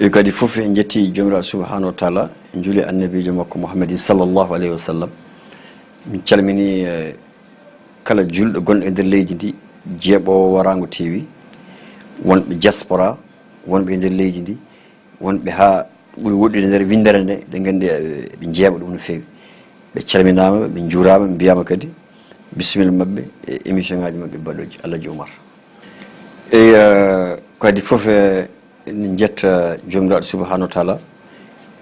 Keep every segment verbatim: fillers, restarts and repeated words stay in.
E kadi fof en njetti Joomiraaɗo subhanahu wa taala, en njuuli annabiijo makko Muhammadin sallallahu alayhi wa sallam. Min calmini, eh, kala julɗo gonɗo e nder leydi ndi, jeeɓoowo Waraango T V, wonɓe diaspora, wonɓe e nder leydi ndi, wonɓe haa ɓuri woɗɗude nder winndere nde, eɗen nganndi, eh, ɓe njeeɓa ɗum no feewi. Ɓe calminaama, ɓe njuuraama, ɓe mbiyaama kadi bisimilla maɓɓe e émission ngaaji maɓɓe baɗooji Alhaji Oumar. Eyi, eh, kadi fof, eh, en njetta Joomiraaɗo subhanahu wa taala,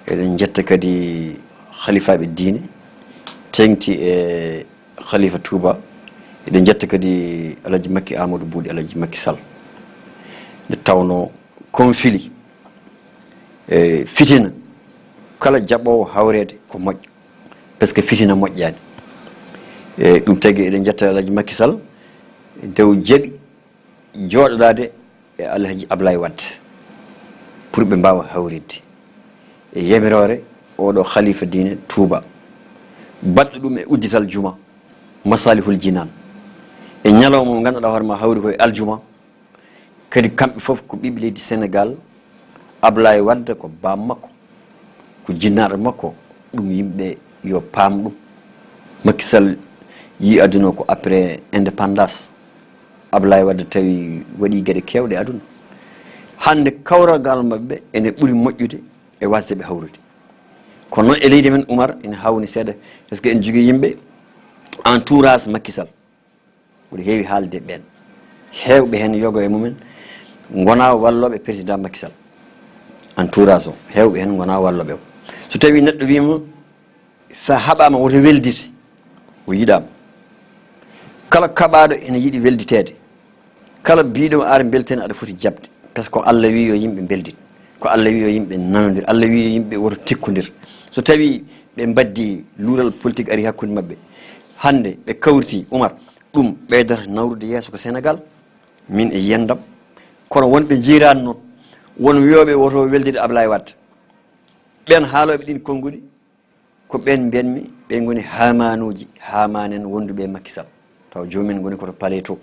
eɗen njetta kadi halifaaɓe diine, teeŋti e halifa Touba, eɗen njetta kadi Alhaji Makki Amadou Bouɗi Alhaji Makki Sall. Nde tawnoo conflit, e fitina, kala jaɓoowo hawreede ko moƴƴo, parce que fitina moƴƴaani. E ɗum tagi eɗen njetta Alhaji Makki Sall, nde o jaɓi jooɗodaade e Alhaji Ablaye Wade pour ɓe mbaawa hawritde e yamiroore oɗo halifa diine Touba, baɗɗo ɗum e uddital juma Masalihul Jinan, e ñalawma mo ngannduɗaa hoore ma hawri ko e aljuma. Kadi kamɓe fof ko ɓiɓɓe leydi Sénégal, Ablaye Wade ko baam makko, ko jinnaaɗo makko, ɗum yimɓe yo paam ɗum. Makki Sall yii aduna ko après indépendance, Ablaye Wade tawi waɗi geɗe keewɗe aduna. Hannde kawragal maɓɓe ene ɓuri moƴƴude e wasde ɓe hawrude. Kono noon e leydi men Oumar ene hawni seeɗa, parce que en jogii yimɓe entourage Makki Sall. Mboɗo heewi haalde ɓeen. Heewɓe heen yoga e mumen ngonaa wallooɓe président Makki Sall. Entourage o, heewɓe heen ngonaa wallooɓe o. So tawii neɗɗo wiima, so a haɓaama woto weldite, o yiɗaama. Kala kaɓaaɗo ene yiɗi welditeede. Kala biiɗo ar mbelten aɗa foti jaɓde. Parce que ko Allah wii yo yimɓe mbeldit. Ko Allah wii yo yimɓe nanondir. Allah wii yo yimɓe woto tikkondir. So tawii ɓe mbaddi luural politique ari hakkunde maɓɓe, hannde ɓe kawriti, Oumar, ɗum ɓeydata nawrude yeeso ko Sénégal, min e yiyandam. Kono wonɓe jiiraani noon, won wiyooɓe woto weldide Ablaye Wade. Ɓeen haalooɓe ɗiin konnguɗi, ko ɓeen mbiyanmi, ɓe ngoni haamaanuuji, haamaanen wonduɓe e Makki Sall. Taw joomumen ngoni koto palais to.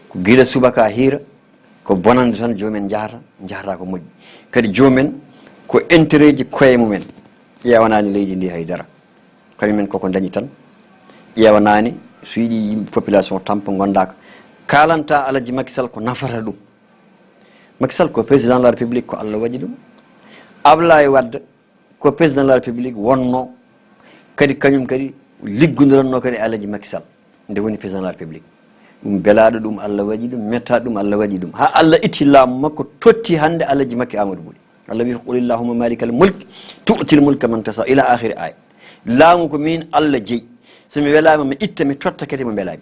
Ko gila subaka hiira, ko bonande tan joomumen njahata, njahata ko moƴƴi. Kadi joomumen ko intérêt ji koye mumen. Ƴeewanaani leydi ndi hay dara. Kañumen koko dañi tan. Ƴeewanaani so yiɗi yimɓe population tampa ngondaaka. Kaalanta Alhaji Makki Sall ko nafata ɗum. Makki Sall ko président de la République, ko Allah waɗi ɗum. Ablaye Wade ko président de la République wonno, kadi kañum kadi liggondiranno kadi e Alhaji Makki Sall nde woni président de la République. Ɗum belaaɗo, ɗum Allah waɗi ɗum, mettaaɗo, ɗum Allah waɗi ɗum. Haa Allah itti laamu makko, totti hannde Alhaji Makki Amadou Bouɗi. Allah wi ko, "Qul illahumma malikal mulk, tu'til mulka man tasha," ila akhiri aya. Laamu ko min Allah jeyi. So mi welaama, mi itta, mi totta kadi mo mbelaami.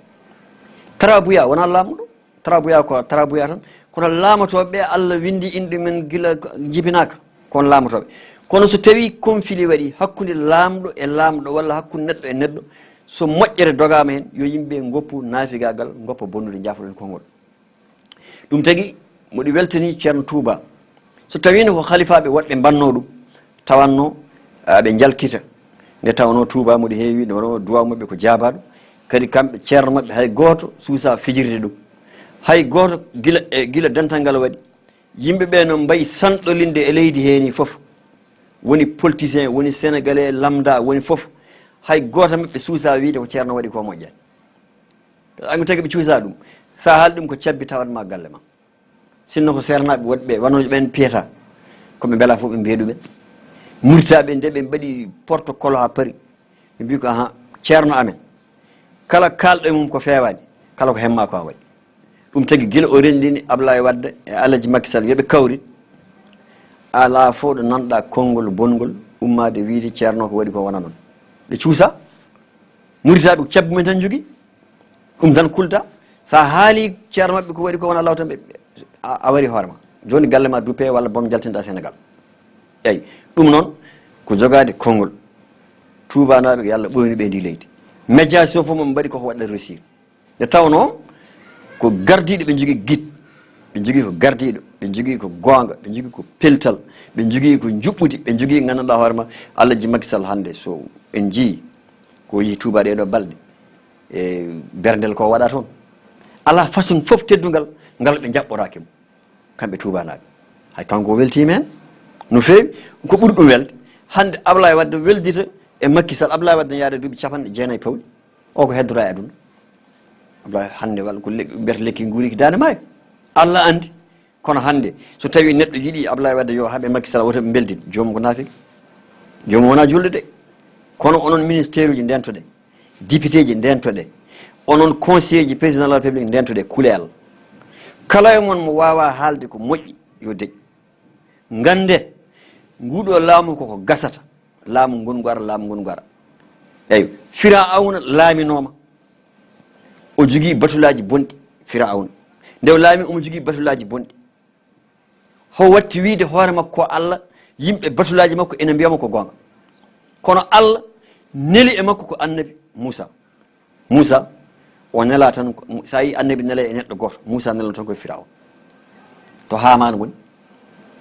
Tarabuya wonaa laamuɗo. Tarabuya ko tarabuya tan. Kono laamotooɓe ɓe, Allah winndi inɗe men gila ko jibinaaka. Ko on laamotooɓe. Kono so tawii conflit waɗi hakkunde laamɗo e laamɗo walla hakkunde neɗɗo e neɗɗo, so moƴƴere dogaama heen, yo yimɓe ngoppu naafigaagal, ngoppa bonnude, njaafoɗen konngol. Ɗum tagi, mboɗo weltanii Ceerno Touba. So tawiino ko halifaaɓe woɗɓe mbannoo ɗum, tawanno, a, ɓe njalkita. Nde tawnoo Touba mboɗo heewi, nde wonoo duwaaw maɓɓe ko jaabaaɗo. Kadi kamɓe ceerno maɓɓe hay gooto suusaa fijirde ɗum. Hay gooto gila, e, gila dental ngal waɗi. Yimɓe ɓe no mbayi sanɗolinde e leydi hee nii fof. Woni politicien, woni sénégalais lambda, woni fof. Hay gooto maɓɓe suusaa wiide ko ceerno waɗi ko moƴƴani. An ko tagi ɓe cuusaa ɗum. So a haali ɗum ko cabbi tawat ma galle ma. Sinno ko seernaaɓe woɗɓe, wano ɓeen piyata, ko ɓe mbela fof ɓe mbiya ɗumen. Muritaaɓe nde ɓe mbaɗi protocole haa paari, ɓe mbii ko, "Ahan, ceerno amen, kala kaalɗo e mum ko feewaani, kala ko hemmaa ko a waɗi." Ɗum tagi gila o renndini Ablaye Wade e Alhaji Makki Sall yo ɓe kawrit, alaa fof ɗo nanɗaa konngol bonngol ummaade wiide ceerno ko waɗi ko wona noon. Ɓe cuusaa, muritaaɓe ko cabbi mumen tan njogii. Ɗum tan kulta. So a haali ceerno maɓɓe ko waɗi ko wona law tan, ɓe, a, a wari hoore ma. Jooni galle ma duppe walla boom jaltinɗa Sénégal. Eyi, ɗum noon ko jogaade konngol. Tuubanaaɓe ko Yalla ɓooyni ɓe ndi leydi. Médiation fof mo ɓe mbaɗi koko waɗa réussir. Nde tawnoo ko gardiiɗo ɓe njogii git, ɓe njogii ko gardiiɗo, ɓe njogii ko goonga, ɓe njogii ko peltal, ɓe njogii ko njuɓɓudi, ɓe njogii nganndanɗaa hoore ma Alhaji Makki Sall hannde so en njii ko yehi Tuuba ɗee ɗoo balɗe. E berndel ko waɗa toon. Alaa façon fof teddungal ngal ɓe njaɓɓoraaki mo. Kamɓe tuubanaaɓe. Hay kanko o weltiima heen. No feewi. Ko ɓuri ɗum welde, hannde Ablaye Wadde weldita e Macky Sall. Ablaye Wadde ne yaada duuɓi capanɗe jeenayi pawɗi, o ko heddora e aduna. Ablaye hannde walla ko le- mbiyata lekki nguuri ki daande maayo, Allah anndi. Kono hannde so tawi neɗɗo yiɗi Ablaye Wadde yo haaɓe Macky Sall, wota ɓe mbeldin, joomum ko naafiki. Joomum wona julde de. Kono onon ministère uji ndentoɗe, député ji ndentoɗe, onon conseiller ji président de la République ndentoɗe, kule Allah. Kala e mon mo wawa haalde ko moƴƴi, yo deƴ. Ngande, nguɗo laamu koko gasata, laamu ngongu ara, laamu ngongu ara. Eyyo, Firawna laaminoma, o jogii batulaji bonɗi. Firawna nde o laami, omo jogii batulaji bonɗi. Ho watti wiide hoore makko ko Allah, yimɓe batulaji makko ene mbiyamo ko gonga. Kono Allah neli e makko ko annabi Musa. Musa o nela tan ko, sa yi annabi nela e neɗɗo goto, Musa nela tan koye Firawna. To Haman woni?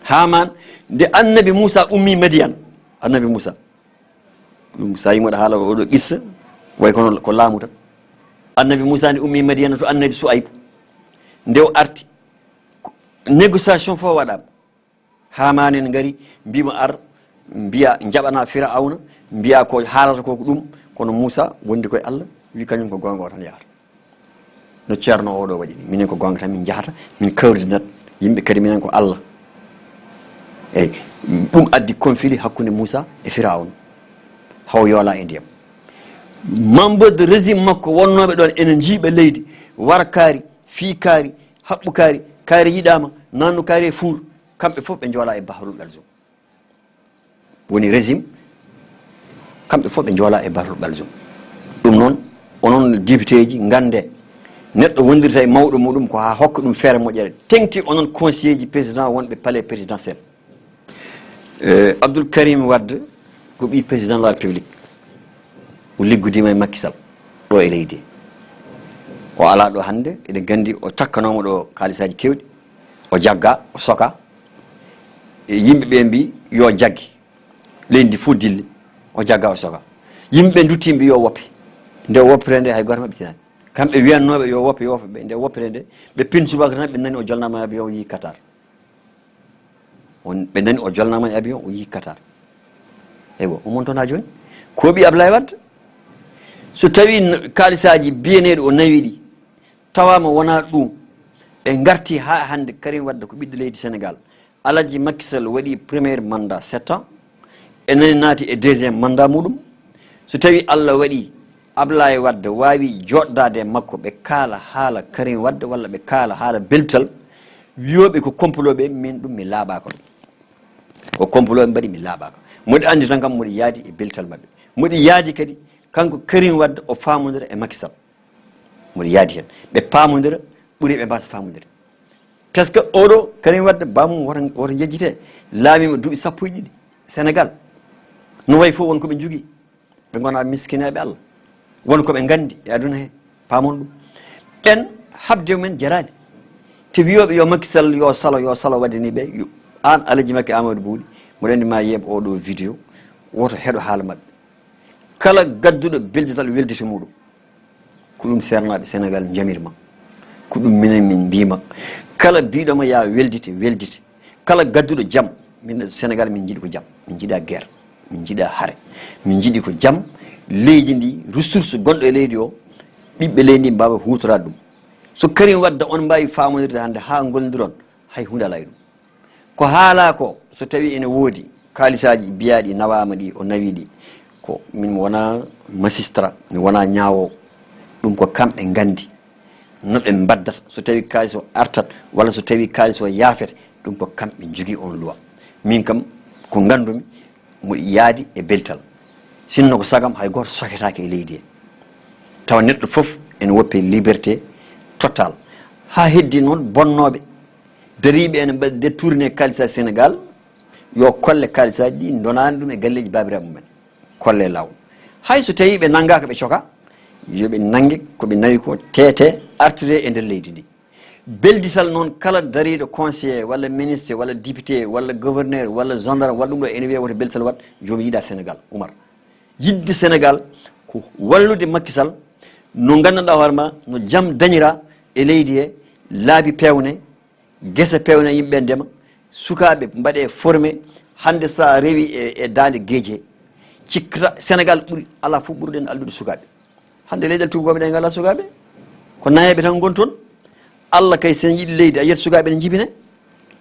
Haman, nde annabi Musa ummi Madiyan, annabi Musa, ɗum sa yi moɗa haala oɗo qissa, way kono ko laamu tan. Annabi Musa nde ummi Madiyan to annabi Suayb, nde o arti, négociation fof waɗama. Haman en ngari, mbima ar, mbiya jaɓana Firawna, mbiya ko haalata ko ko ɗum. Kono Musa wondi koye Allah, wi kañum ko gonga, o tan yahata. No ceerno oɗo waɗi ni, minen ko gonga tan min jahata, min kawridinat yimɓe kadi, minen ko Allah. Eyyi, ɗum addi conflit hakkunde Musa e Firawna, haw yoola e ndiyam. Membre de régime makko wonnooɓe ɗon ene njiiɓa leydi, wara kaari, fii kaari, haɓɓu kaari, kaari yiɗama, nannu kaari e fuur, kamɓe fof ɓe njoola e Bahrul Kalzum. Woni régime, kamɓe fof ɓe njoola e Bahrul Kalzum. Ɗum noon, onon député ji, ngande, neɗɗo wondirta e mawɗo muɗum ko ha hokka ɗum feere moƴƴere. Teŋti onon conseiller ji président wonɓe palais présidentiel. Eh, Abdoul Karim Wade ko ɓii président de la République. O liggodiima e Macky Sall ɗo e leydi. O alaa ɗo hannde, eɗen nganndi o takkanooma ɗo kaalisaaji keewɗi. O jagga, o soka. E yimɓe ɓe mbi yo jagge. Leydi ndi fof dilli. O jagga, o soka. Yimɓe ɓe ndutti mbi yo woppe. Nde o woppere nde hay gooto maɓɓe tinaani. Kamɓe wiyannooɓe yo woppe, yo woppe ɓe. Nde o woppere nde, ɓe pin subaka tan ɓe nani o jolnaama avion, o yii Qatar. On, ɓe nani o jolnaama e avion, o yii Qatar. Eywa, o montonaa jooni. Ko ɓii Ablaye Wade. So tawi n-, kaalisaaji biyeneeɗi o nawi ɗi, tawaama wonaa ɗum, ɓe ngarti haa hannde, Karim Wade ko ɓiɗɗo leydi Senegal. Alaji Macky Sall waɗi premier mandat sept ans, e nani naati e deuxième mandat muɗum. So tawi Allah waɗi Ablaye Wade waawi joɗdaade e makko, ɓe kaala haala Karim Wade walla ɓe kaala haala beltal, wiyooɓe ko complot ɓe, min ɗum mi laaɓaaka ɗum. Ko complot ɓe mbaɗi, mi laaɓaaka. Moɗi anndi tan kam moɗi yaadi e beltal maɓɓe. Moɗi yaadi kadi kanko Karim Wade o faamodira e Macky Sall. Moɗi yaadi heen. Ɓe paamodira ɓuri ɓe mbaasa faamondirde. Parce que oɗo Karim Wade, bammum woto, woto jejjite, laamiima duuɓi sappo e ɗiɗi Senegal. No wayi fof won ko ɓe njogii. Ɓe ngona miskineeɓe Allah. Won ko ɓe nganndi e aduna he, paamon ɗum. Ɓen haɓde mumen jaraani. Te wiyooɓe yo Macky Sall yo salo, yo salo waɗani ɓe, yo, aan Alaji Makki Amadou Buuɗi, mboɗo anndi ma yeeɓ oɗo vidéo, woto heɗo haala maɓɓe. Kala gadduɗo beldital weldito muɗum. Ko ɗum seernaaɓe Senegal njamirma. Ko ɗum minen min mbima. Kala biɗoma ya weldite, weldite. Kala gadduɗo jam, min Senegal min jiɗi ko jam. Min jiɗa guerre, min jiɗa hare. Min jiɗi ko jam, leydi ndi, ressource gonɗo e leydi o, ɓiɓɓe leydi ndi mbawa hutorade ɗum. So Karim Wade on mbawi famondirde hande ha gollidiron, hay hunde ala e ɗum. Ko haala ko, so tawi ene woodi, kaalisaaji biyaɗi nawaama ɗi, o nawi ɗi, ko min mi wona magistrat, mi wona ñaawo. Ɗum ko kamɓe nganndi no ɓe mbaddata. So tawi kaalis o artat, walla so tawi kaalis o yaafete, ɗum ko kamɓe njogii on loi. Min kam, ko nganndumi, mo yaadi e beltal. Sinno ko sagam, hay gooto soketaake e leydi he. Tawa neɗɗo fof ene woppi liberté total. Haa heddi noon bonnooɓe, dariiɓe ene mbaɗi détourné kaalisa Sénégal, yo kolle kaalisaaji ɗi, ndonaani ɗum e galleeji baabiraaɓe mumen. Kolle laawol. Hay so tawii ɓe nanngaaka, ɓe coka, yo ɓe nannge ko ɓe nawi ko, teete, artire e nder leydi ndi. Beldital noon, kala dariiɗo conseiller, walla ministre, walla député, walla gouverneur, walla gendarme, walla ɗum ɗo, ene wiyee woto beldital waɗ, joom yiɗa Sénégal, Umar. Yiɗde Sénégal ko wallude Macky Sall, no nganndanɗaa hoore ma, no jam dañira e leydi he, laabi peewne, gese peewne, yimɓe ndema, sukaaɓe mbaɗe formé, Hannde so a rewi e, e daande geeje, cikkata Sénégal ɓuri, alaa fof ɓurɗen alɗude sukaaɓe. Hannde leyɗeele tuubakooɓe ɗe ngalaa sukaaɓe. Ko nayeeɓe tan ngoni toon. Allah kay, so en yiɗi leydi, a yiyat sukaaɓe ne njibine.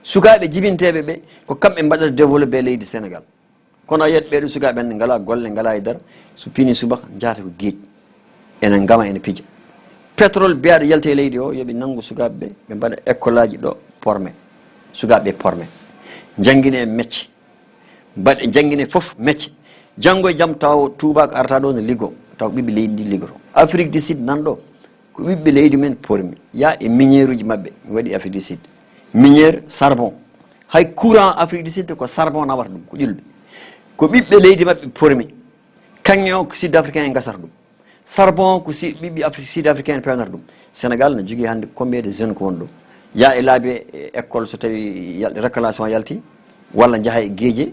Sukaaɓe jibinteeɓe ɓe, ko kamɓe mbaɗata développé leydi Sénégal. Kono a yiyat ɓeeɗo sukaaɓe en ngalaa golle, ngalaa e dara. So pini subaka, njahata ko geej. Ene ngama, ene pija. Pétrole biyaaɗo yalti e leydi o, yo ɓe nanngu sukaaɓe ɓe, ɓe mbaɗa école aji ɗo, pormé. Sukaaɓe ɓe pormé. Njanngine e mecce. Mbaɗe, njanngine fof mecce. Janngo e jam taw tuubaako arata ɗo ne liggo, taw ɓiɓɓe leydi ndi liggoto. Afrique du Sud nan ɗo, ko ɓiɓɓe leydi men pormi. Ya e minière uji maɓɓe, mi waɗi Afrique du Sud. Minière, charbon. Hay courant Afrique du Sud ko charbon nawata ɗum, ko ƴulɓe. Ko ɓiɓɓe leydi maɓɓe pormi. Kañum o ko sud africain en gasata ɗum. Charbon ko si, ɓiɓɓe Afri-, sud africain en pewnata ɗum. Sénégal ne jogii hannde combien de jeunes ko won ɗo? Ya e laabi e école so tawi yal-, récréation yalti, walla njaha e geeje.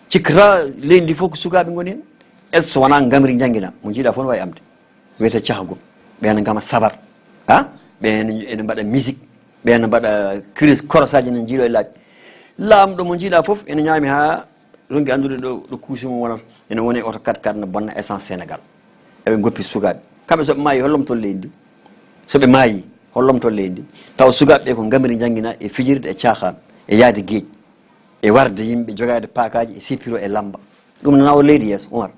Cikkata leydi ndi fof ko sukaaɓe ngoni heen. Est ce que so wonaa ngamri njanngina? Mo njiiɗa fof ne waawi amde. Wiyetee cahagol. Ɓeen ngama sabar. Ha? Ɓeen ene mbaɗa musique. Ɓeen mbaɗa crise, korosaaji ne njiiloo e laabi. Laamɗo mo njiiɗa fof ene ñaami haa ronki anndude ɗo, ɗo kuusi mum wonata. Ene woni oto quatre quatre ne bonna essence Sénégal. Eɓe ngoppi sukaaɓe. Kamɓe so ɓe maayi, hollom toon leydi ndi? So ɓe maayi, hollom toon leydi ndi? Tawa sukaaɓe ɓe ko ngamri njanngina e fijirde e caaxaan, e yahde geej, e warde yimɓe, jogaade paakaaji, e sippiro e lamba. Ɗum ne nawa leydi yeeso, Umar.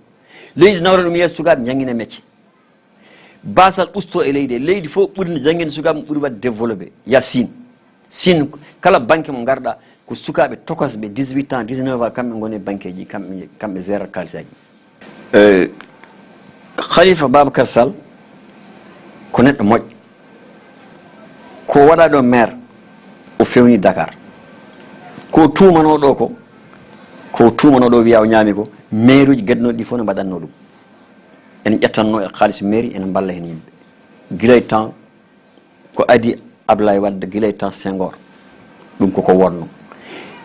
Leydi nawra ɗum yeeso, sukaaɓe njanngina mecce. Baasal usto e leydi, leydi fof ɓuri no jannginde sukaaɓe mum ɓuri waɗde développé. Ya Siin. Siin, kala banque mo ngarɗa, ko sukaaɓe tokosɓe dix-huit ans, dix-neuf ans, kamɓe ngoni e banqueji, kamɓe, kamɓe gérata kaalisaji. Eh, Khalifa Babacar Sall ko neɗɗo moƴƴo. Ko waɗa ɗo maire, o fewni Dakar. Ko tuumano ɗo ko, ko tuumano ɗo wiya o ñaami ko, maire uji gaddunoɗi ɗi fof no mbaɗatno ɗum. Ene ƴettanno e xaalis mairie, ene mballa heen yimɓe. Gila e temps ko adi Ablaye Wade, gila e temps Senghor, ɗum koko wonno.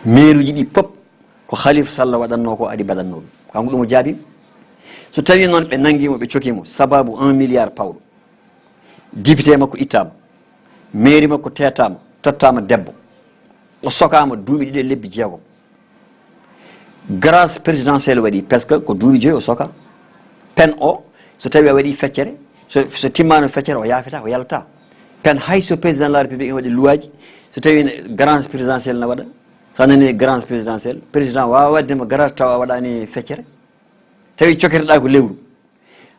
Maire uji ɗi pop ko Khalifa Sall waɗatno ko adi mbaɗatno ɗum. Kanko ɗum o jaabi. So tawi noon ɓe nanngimo, ɓe cokimo sababu un milliard pawɗo, député makko ittama, mairie makko tetama, tottama debbo, o sokama duuɓi ɗiɗi e lebbi jeegom. Grâce présidentielle waɗi, parce que ko duuɓi joyi o soka. Peine o, so tawi a waɗi feccere, so, so timmano feccere, o yaafata, o yalta. Peine hay so président de la République ene waɗi luwaji, so tawi ne grâce présidentielle na waɗa, sa nani grâce présidentielle, président wawa waɗde mo grâce tawa a waɗani feccere. Tawi cokketeɗa ko lewru,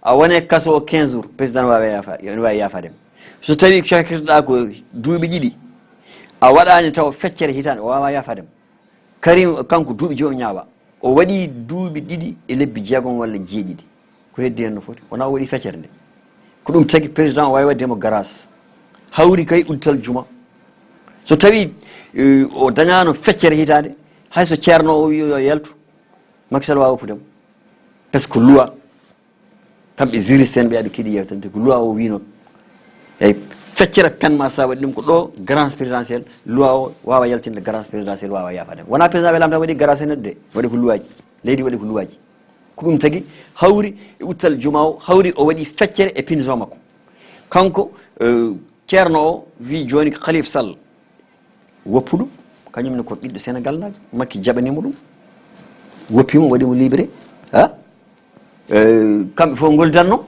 a wone kaso o quinze jours, président wawa yafa, ene wawi yafadema. So tawi cokketeɗa ko duuɓi ɗiɗi, a waɗani taw feccere hitande, o wawa yafadema. Karim kanko duuɓi joyi o ñaawa. O waɗi duuɓi ɗiɗi e lebbi jeegom walla jeeɗiɗi. Ko heddi hen no foti? Wona o waɗi feccere nde. Ko ɗum tagi président o wawi waɗde mo grâce. Hawri kay uddital juma. So tawi, eh, o dañano feccere hitande, hay so ceerno o wi yo yaltu, Macky Sall wawa woppudemo. Parce que loi, kamɓe juriste en ɓe aɓe keeɗi yewtere nde, ko loi o wi noon. Eyyi, feccere peine ma sa waɗi ɗum ko ɗo grâce présidentielle, loi o wawa yaltinde grâce présidentielle, wawa yafade. Wona président ɓe lamta waɗi grâce e neɗɗo de, waɗi ko luwaji. Leydi waɗi ko luwaji. Ko ɗum tagi hawri e uddital juma o, hawri o waɗi feccere e pinison makko. Kanko, eh, ceerno o wi joni ko Khalifa Sall woppu ɗum, kañum ne ko ɓiɗɗo Sénégal naajo, Macky jaɓanimo ɗum, woppimo, waɗimo libéré, ha? Eh, kamɓe fof ngoldanno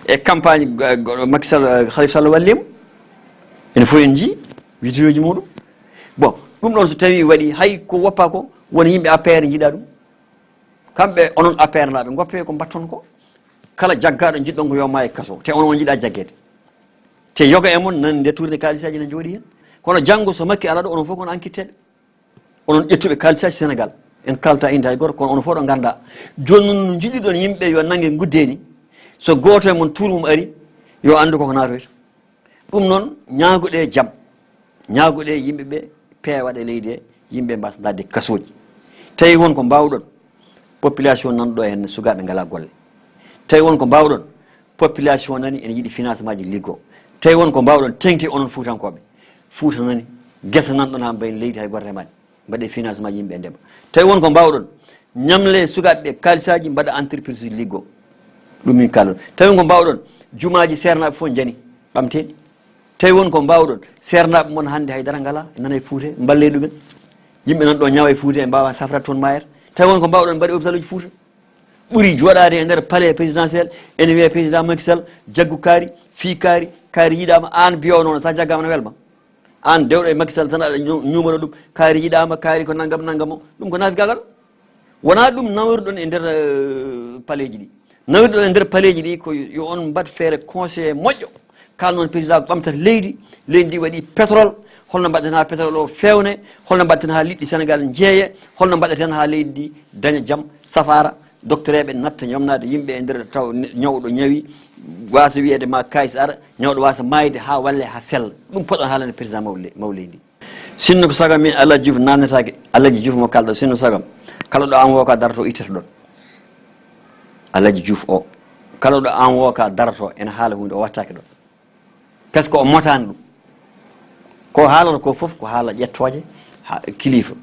e campagne, eh, go-, Macky Sall, eh, Khalifa Sall wallimo. Ene fof en jii vidéo ji muɗum. Bon, ɗum ɗon so tawi waɗi, hay ko woppa ko, won yimɓe A P R jiiɗa ɗum. Kamɓe onon A P R naaɓe, goppe ko mbatton ko. Kala jaggaɗo jiɗɗon ko yo maaye kaso, te onon on jiiɗa jaggeede. Te yoga e mon nan détourné kaalisaji ne jooɗi hen. Kono janngo so Macky ala ɗo, onon fof kono enquêteɓe. Onon ƴettuɓe kaalisaji Sénégal. En kalta inde hay goto, kono onon fof ɗo ganda. Joni noon no jiɗiɗon yimɓe yo nangge guddeni. So gooto e mon tour mum ari, yo anndu koko naatoyta. Ɗum noon, ñaagoɗe jam. Ñaagoɗe yimɓe ɓe peewa ɗe leydi he, yimɓe mbasa dañde kasoji. Tawi won ko mbawɗon, population nan ɗo henne, sukaaɓe ngala golle. Tawi won ko mbawɗon, population nani ene yiɗi financement ji liggo. Tawi won ko mbawɗon, teŋti onon Fuutankooɓe. Fuuta nani, gesa nan ɗon ha mbayi leydi hay goto remani. Mbaɗe financement ji yimɓe ndema. Tawi won ko mbawɗon, ñamle sukaaɓe ɓe kaalisaji, mbaɗa entreprise uji liggo. Ɗum min kalon. Tawi ko mbawɗon, jumaaji seernaaɓe fof njani, ɓamteɗi. Tawi won ko mbawɗon, seernaaɓe mon hannde haydara ngala, nana e Fuuta, mballe ɗumen. Yimɓe nan ɗo ñawa e Fuuta, e mbawa safrat toon mayata. Tawi won ko mbawɗon mbaɗe hôpital uji Fuuta. Ɓuri joɗade e nder palais présidentiel, ene wiya président Macky Sall, jaggu kaari, fii kaari, kaari yiɗama, an biyowo noon, sa jaggama no welma. An dewɗo e Macky Sall tan aɗa ñu-, ñumano ɗum, kaari yiɗama, kaari ko nangam nangam o. Ɗum ko nafigagal. Wona ɗum nawiruɗon e nder, eh, paleeji ɗi. Nawiruɗon e nder paleeji ɗi ko yo on mbaɗ feere conseillé moƴƴo. Kalnon président ko ɓamtata leydi, leydi ndi waɗi pétrole, holno mbaɗten ha pétrole o fewne, holno mbaɗten ha liɗɗi Sénégal jeeye, holno mbaɗeten ha leydi ndi daña jam, safara, docteur eɓe natta yomnade yimɓe e nder taw ne-, ñawɗo ñawi, wasa wiyede ma kayis ara, ñawɗo wasa mayde ha walle ha sella. Ɗum poɗɗon haalande président maw le-, maw leydi ndi. Sinno ko sago mi Alhaji Diouf namdetaake, Alhaji Diouf mo kalɗo, sinno sago am, kala ɗo an wooka darto ittata ɗon. Alhaji Diouf o, kala ɗo an wooka darto ene haala hunde o wattaake ɗon. Parce que o motaani ɗum. Ko haalata ko fof ko haala ƴettooje, ha, kilifa.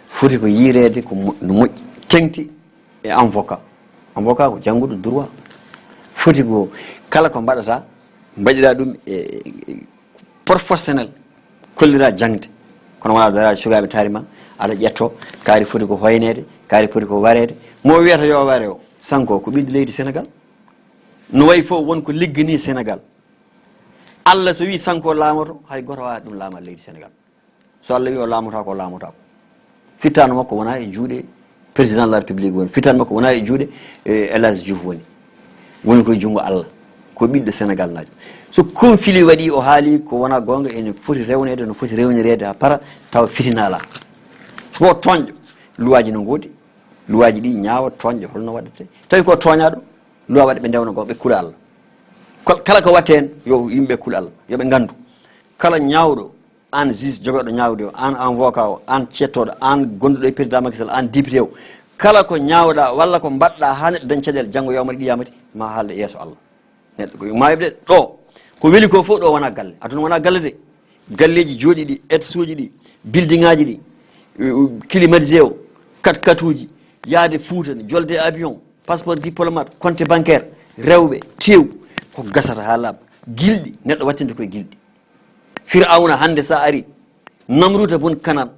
Foti ko yiireede ko mo-, no moƴƴi, teŋti e avocat. Avocat ko jannguɗo droit. Foti ko kala ko mbaɗata, mbaɗira ɗum e, e, e professionnel, kollira jaŋde. Kono wona daraade sukaaɓe taari ma, aɗa ƴetto, kaari foti ko hoyneede, kaari foti ko wareede. Mo wiyata yo ware o, Sanko ko ɓiɗɗo leydi Sénégal. No wayi fof won ko liggani Sénégal. Allah so wi Sanko laamoto, hay goto wawa ɗum laamal leydi Sénégal. So Allah wi o laamotako, o laamotako. Fittaandu makko wona e juuɗe président de la République woni. Fittaandu makko wona e juuɗe, eh, El Hadj Diouf woni. Woni koye junngo Allah. Ko ɓiɗɗo Sénégal naajo. So conflit waɗi, o haali ko wona goonga, ene foti rewneede no foti rewnireede haa para, tawa fitina alaa. Ko tooñɗo. Luwaaji no ngoodi. Luwaaji ɗi ñaawa, tooñɗo, holno waɗete? Tawi ko tooñaaɗo, luwa waɗa ɓe ndewna goonga, ɓe kula Allah. Kol-, kala ko watte heen, yo yimɓe kul Allah, yo ɓe nganndu. Kala ñaawɗo, aan juge jogooɗo ñaawde o, aan avocat o, aan cettooɗo, aan gonduɗo e président Macky Sall, aan député o, kala ko ñaawɗa walla ko mbaɗɗa haa neɗɗo dañ caɗeele janngo yawmal qiyamati, ma haalde e yeeso Allah. Neɗɗo ko ma heɓde ɗo, ko weli ko fof ɗo wona galle. Aduna wona galle de. Galleeji jooɗi ɗi, étage uji ɗi, building aji ɗi, eh, climatisé o, kat katuji, yaade Fuuta, jolde avion, passeport diplomate, compte bancaire, rewɓe, tew, ko gasata haa laaɓa. Gilɗi, neɗɗo wattinde koye gilɗi. Firawna hannde sa ari, Namruuta bun Kanan,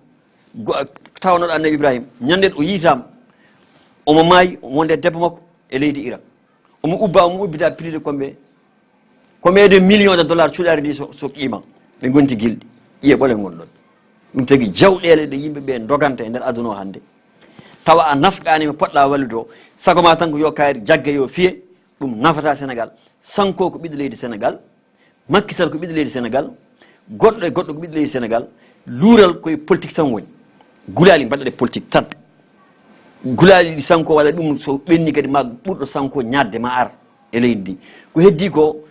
go-, tawnoɗo Annabi Ibrahima, ñande o yiitaama, omo maayi, wonde debbo makko e leydi Iran. Omo ubba, omo ubbita plus de combien? Combien de millions de dollars cuɗaari ndi so, so qiima? Ɓe ngonti gilɗi. Ƴiye ɓole ngon ɗon. Ɗum tagi jawɗeele ɗe yimɓe ɓe ndoganta e nder aduna o hannde. Tawa a nafqaani mo poɗɗa wallude o. Sago ma tan ko yo kaari jagge yo fiye. Ɗum nafata Sénégal. Sanko ko ɓiɗɗo leydi Sénégal. Macky Sall ko ɓiɗɗo leydi Sénégal, goɗɗo e goɗɗo ko ɓiɗɗo leydi Sénégal, luural koye politique tan woni. Gulaali mbaɗa ɗe politique tan. Gulaali ɗi Sanko waɗa ɗum so ɓenni kadi ma ɓurɗo Sanko ñaadde ma ar e leydi ndi. Ko heddi ko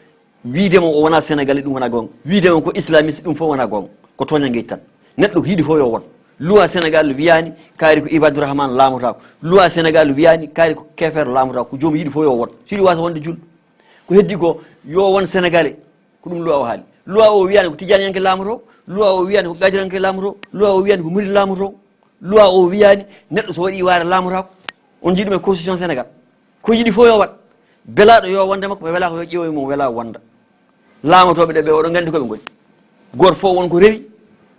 wiide mo o wona Sénégalais ɗum wona goonga. Wiide mo ko islamiste ɗum fof wona goonga. Ko tooñange tan. Neɗɗo ko yiɗi fof yo won. Loi Sénégal wiyaani kaari ko Ibadou Rahman laamotako. Loi Sénégal wiyaani kaari ko K F R laamotako. Ko joom yiɗi fof yo won. So yiɗi wasa wonde julɗo. Ko heddi ko yo won Sénégalais, ko ɗum loi o haali. Loi o wiyaani ko tijaniyanke laamoto, loi o wiyaani ko qadiranke laamoto, loi o wiyaani ko murid laamoto, loi o wiyaani neɗɗo so waɗi waare laamotako. On njiɗi ɗum e constitution Sénégal. Ko yiɗi fof yo waɗ. Belaaɗo yo wonde makko, mo welaako yo ƴeewoy mo wela wonda. Laamotooɓe ɗe ɓe oɗon nganndi ko ɓe ngoni. Gooto fof won ko rewi,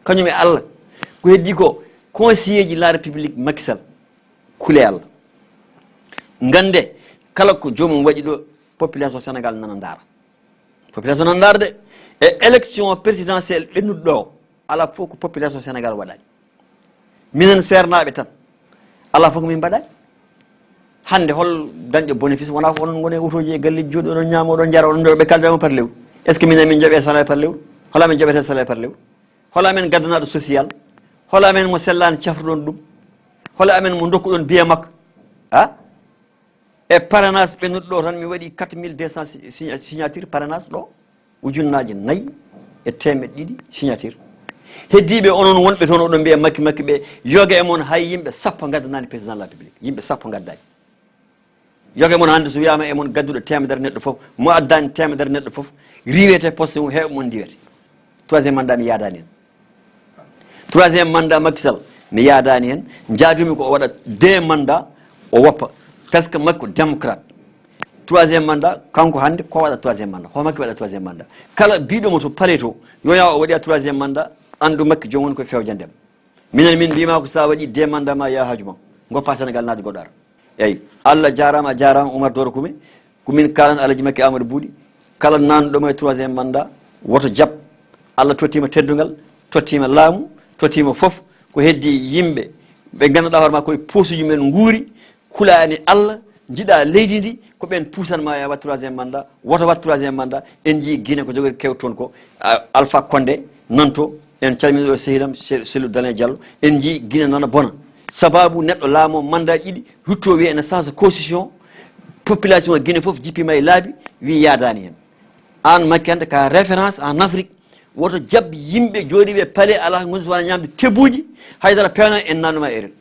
kañum e Allah. Ko heddi ko conseiller ji la République Macky Sall. Kule Allah. Ngannde kala ko joomum waɗi ɗo, population Sénégal nana ndaara. Population nana ndaara de. E élection présidentielle ɓennuɗo ɗo, ala fof ko population Sénégal waɗani. Minen seernaaɓe tan, ala fof ko min mbaɗani. Hannde hol dañɗo bénéfice wona ko onon ngoni e otoji e galleji jooɗi oɗon ñaama, oɗon njara, oɗon njoɓa ɓe kalda ma par lewru. Est-ce que minen min njoɓe salaire par lewru? Hola min njoɓete salaire par lewru? Hola men gaddanaaɗo social? Hola men mo sellaani cafruɗon ɗum? Hola amen mo ndokkuɗon biye makko? A? E parrainage ɓennuɗo ɗo tan mi waɗi quatre mille deux cents si-, signa-, signature parrainage ɗo. Ujunnaaje nayi e teemeɗɗe ɗiɗi signature. Heddiiɓe onon wonɓe toon oɗon mbiya makki makki ɓe, yoga e mon hay yimɓe sappo ngaddanaani président de la République. Yimɓe sappo ngaddaani. Yoga e mon hannde so wiyaama e mon gadduɗo teemedere neɗɗo fof, mo addaani teemedere neɗɗo fof, riiwete poste mum heeɓa mon ndiwete. Troisième mandat mi yaadaani heen. Troisième mandat Macky Sall, mi yaadaani heen. Njaadumi ko o waɗa deux mandats, o woppa. Parce que makko démocrate. Troisième mandat, kanko hannde ko waɗa troisième mandat. Ko makki waɗa troisième mandat. Kala biɗo mo to palais to, yo yaa o waɗi a troisième mandat, anndu makki joom woni koye fewjande mo. Minen min mbima ko sa waɗi deux mandats ma ya haaju ma, goppa Sénégal naade goɗɗo ara. Eyyi, Allah jarama, a jarama Oumar Doro Koumé. Ko min kalan Alaji Makki Amadou Bouɗi, kala nanɗo ma e troisième mandat, woto jab. Allah tottima teddungal, tottima laamu, tottima fof. Ko heddi yimɓe ɓe ganduɗa hoore ma koye posuji men nguuri, kulani Allah, jiiɗa leydi ndi, ko ɓen puusan ma ya wat troisième mandat. Woto wat troisième mandat. En jii Guinée ko jogori kewton ko, a- Alpha Condé nanto. En calmini ɗo sehil am, Se- Cellou Dalein Diallo. En jii Guinée nana bona, sababu neɗɗo laamo mandat ɗiɗi, rutto wiya ene change constitution. Population Guinée fof jippima e laabi, wi yaadani hen. An Makki Anta ka référence en Afrique. Woto jab yimɓe jooɗiɓe palais ala ko gonti so wona ñamde tebuji, haydara pewna en nannuma eren.